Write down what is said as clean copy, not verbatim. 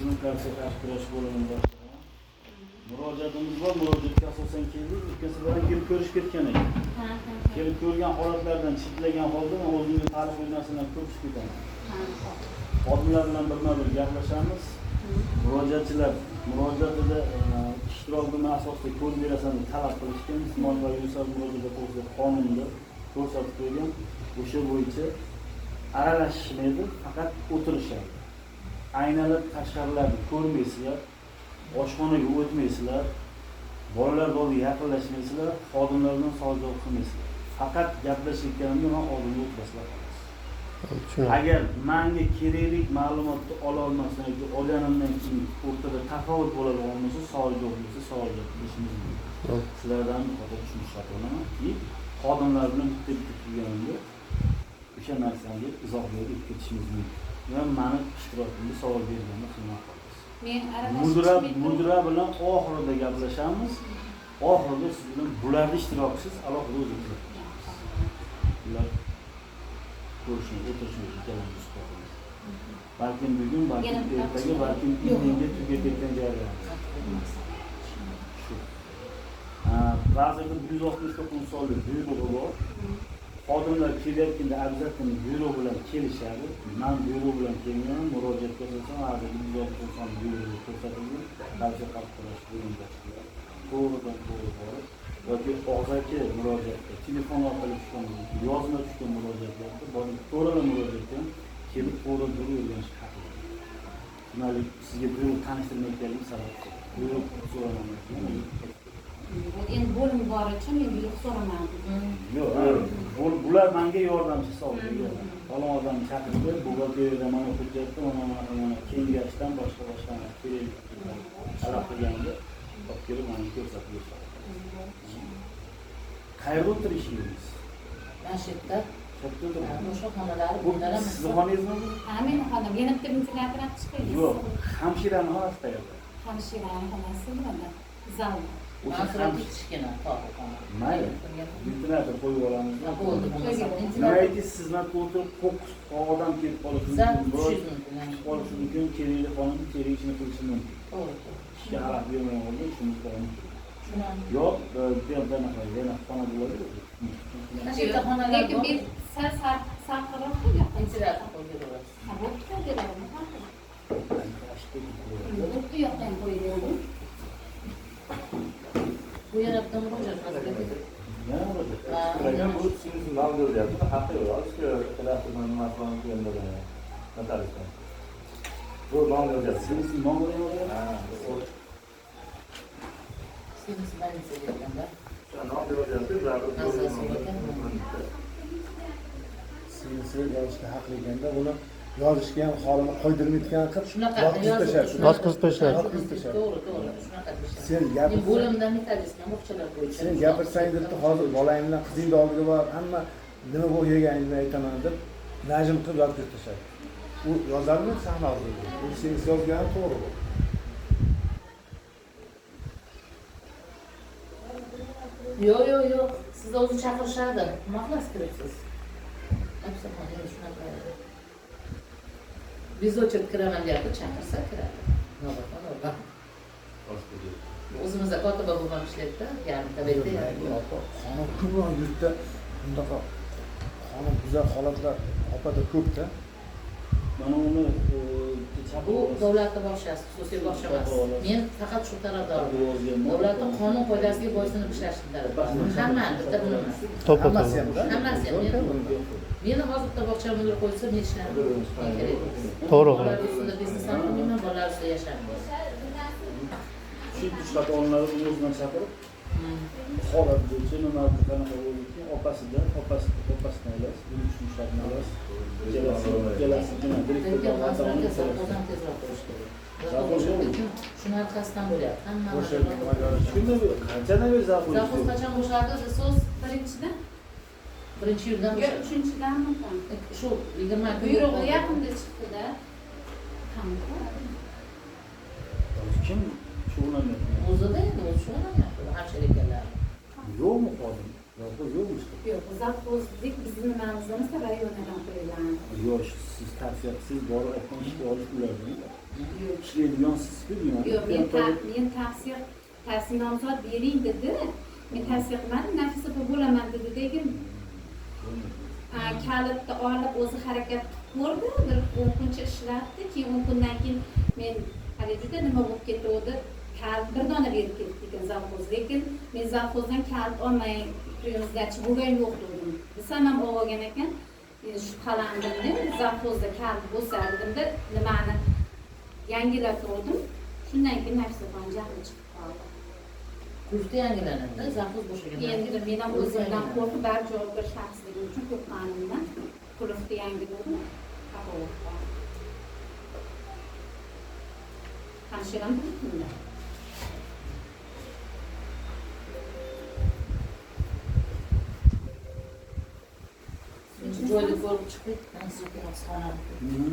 Korrupsion korrupsiya qarshi kurash bo'limi boshlig'i. Murojaatimiz bor, murojaatga asosan keldik. O'tgan safar ham kelib ko'rishib ketgan ekan. Ha, ha. Kelib ko'rgan holatlardan chetlagan holda men o'zimga taalluqli narsalarni ko'p tushib ketaman. Ha, xo'p. Xodimlar bilan birma-bir gaplashamiz. Murojaatchilar murojaatida ishtirok nima asosida ko'rib berasan deb talab qilishgan. Usmon va Yusuf murojaat to'g'risida qonunda ko'rsatib qo'ygan. O'sha bo'yicha aralashishmaydi, faqat o'tirishadi. Aynalab tashqarilarni ko'rmaysizlar, oshxonaga o'tmaysizlar, bolalar oldiga yaqinlashmaysizlar, xodimlar bilan savol javob qilmaysizlar. Faqat gaplashayotganimda man oldimda o'tirasizlar xolos. Tushunarli. Agar manga kerakli ma'lumotni ola olmasam yoki olganimdan keyin o'rtada tafovut bo'ladigan bo'lsa, savol javob bo'lsa, savol javob qilishimiz mumkin. Sizlardan xato tushunish bo'laman. Keyin xodimlar bilan bitta bitta turganimda o'sha narsaga izoh berib o'tib ketishimiz mumkin. Va mani ishtirokimda savol berganda qilmay qolasiz. Men aralashib Mudira chiqmay turib- mudira bilan oxirida gaplashamiz. Oxirida siz bilan bularni ishtirokisiz alohida o'zimiz gaplashamiz. Bular ko'rishni, o'tirishni ikkalamiz qo'yamiz. Balkim bugun, balkim Yana bitta ertaga, chiqadi. Balkim indinga tugatayotgan jarayon. Shu. Ha, Vazirni 169 sonli buyrug'i bor. Xodimlar kelayotganda обязательно buyruq bilan kelishadi. Man buyruq bilan kelganman, murojaatga asosan vazirni 160 sonli buyrug'i ko'rsatilgan. Korrupsiya qarshi kurash bo'limi boshliqlari to'g'ridan to'g'ri borib yoki og'zaki murojaatda, telefon orqali tushgan, yozma tushgan murojaatlarda borib to'g'ri murojaatga ham kelib to'g'ri to'g'ri o'rganish haqli. Tushunarli, sizga buyruq tanishtirmayotganligim sabab buyruq so'ramagan. Endi bo'lim bor uchun men buyruq so'ramadim. Yo'q, bular menga yordamchi hisobiga. Falon odamni chaqirib, buxgalteriyadan mana hujjatni, mana mana mana kengashdan boshqa boshqa kerak talab qilganda olib kelib mana ko'rsatib berishadi. Qayerda o'tirishingiz? Mana shu yerda. Shu yerda o'tiribsiz. O'sha xonalari Bu bundan ham sizni xonangizmi bu? Ha, meni xonam. Yana bitta ventilyator olib chiqaylik. Yo'q, hamshirani xonasi qayerda? Hamshirani xonasi nimada? Zalda. O'sha Mansurat hamshira. kichkina tog'i xona. Mayli. Ventilyator qo'yib olamiz. Ha, bo'ldi, bo'lmasa. Nima aytdingiz, siz bilan o'tirib qo'qqis odam kelib qolishi Zal mumkin, biror tushishingiz mumkin. Ha. kutib qolishi mumkin, kerakli xonani kerak ishini qilishi mumkin. To'g'ri, to'g'ri. Ishga xalaqit bermay oldin shuni mumkin. Tushunarli. Yo'q, bu yerda anaqa yana xona bo'ladi. Mana shu yerda xonalar Lekin bor. bir sal salqinroq bu yoqda. Ventilyator qo'yib beraverasiz. Ha, bo'pti, beraman. Bo'pti, yoqqa ham qo'yib beraman. Bu yana bitta murojaat hozir. Yana murojaat. Lekin bu singlisi nom beryapti, haqqi yo'q. Shu kadastr nimasi bilan notariusdan. Bu nom beryapti. Singlisi nom beryapti. Ha, Singlisi больница da ekanda. nom beryapti, Narsasi yo'q ekan. Singlisi yozishga haqli ekanda, uni yozishga ham holini qo'ydirmayotgan qilib Shunaqa yotqizib tashlabdi. Yotqizib tashlabdi. Yotqizib tashlabdi. To'g'ri, to'g'ri. Shunaqa deyishadi. Sen Men gapirsang, bo'limda metodistman bog'chalar bo'yicha. sen gapirsang debdi, hozir bolang bilan qizingni oldiga borib hamma nima bo'lib kelganingni aytaman deb najm qilib yotqizib tashlabdi. U yozadimi sahna hozirda? U singlisi yozgani to'g'ri bu. Yo'q, yo'q, yo'q. Sizni o'zi chaqirishadi. Nima qilasiz kiribsiz? Afsonaga endi shunaqa. Без очередь kiraman deyapti, chaqirsa kiradi. Navbatma navbat. O'zimizda kotiba bobom ishlaydida, yarimta bu yerda, yarimta. Opa, qonun ko'proq yurtda bunaqa qonun buzar holatlar opada ko'pda. Mana uni Bu davlatni bog'chasi, xususiy bog'cha emas. Men faqat shu tarafdorman. Davlatni qonun qoidasiga bo'ysunib ishlashni tarafdorman. Hamma bitta buni emas. To'ppa Hammasi to'g'ri. hamda. Hammasi ham. Meni hozir bitta bog'cha mudiri qo'ysa, men ishlamayman. Men kerak emas. To'g'ri. Bolalar ustida biznes ham qilmayman, bolalar ustida yashamayman. Shu xato olinadi, uni o'zidan chaqirib, holat bo'yicha nima qanaqa bo'ldi, keyin opasidan, opasi opasidan olasiz, buni tushunishlarini olasiz. Ikkalasi ikkalasi direktor Lekin ota Mansurat ona aka zavxozdan tezroq bo'lishi kerak. Zavxoz yo'q. Lekin shuni orqasidan bo'lyapti. Hamma O'sha Shunda qanchadan beri zavxoz Zavxoz qachon bo'shadi? So'z Birinchidan, 1-iyuldan yo bo'shadi. uchinchidanmi tam? Shu 20 kun Buyrug'i yaqinda chiqdi-da. Qanaqa? Kim shug'ullanyapti? O'zida endi o'zi shug'ullanyapti hamshira ekanlar. Yo'qmi xodim? Zavxoz yo'qmi? Yo'q, zavxozlik bizni nimamizda emas, rayondan qo'yilgan. Yo'q, siz tavsiya qilsangiz borib aytgan ishga olish ulardan. Yo'q. Ishlaydigan sizku deyman. Yo'q, men tavsiya nomzod bering dedi. Men tavsiya qilmadim, Nafisa opa bo'laman dedi, lekin kalitni olib o'zi harakat qilib ko'rdi, bir 10 kuncha ishlatdi, keyin 10 kundan keyin men hali juda nima bo'lib ketdi, kalit bir dona berib ketdi ekan zavxoz, lekin men zavxozdan kalit olmay priyomsdachi bo'lgan yo'q dedim. Desam ham olgan ekan, men shubhalandimda, zavxozda kalit bo'lsa dedimda, nimani yangilatgandim. Shundan keyin Nafisa opani jahli chiqib qoldi. Qulfda yangilanadi, zavxoz bo'shagandan Endi men ham o'zimdan qo'rqib, baribir javobgar shaxsligim uchun qo'rqqanimdan qulfni yangiladim, xafa bo'lib qoldim. Hamshiram turibdi. Joyda ko'rib chiqdik, xonani. Nima?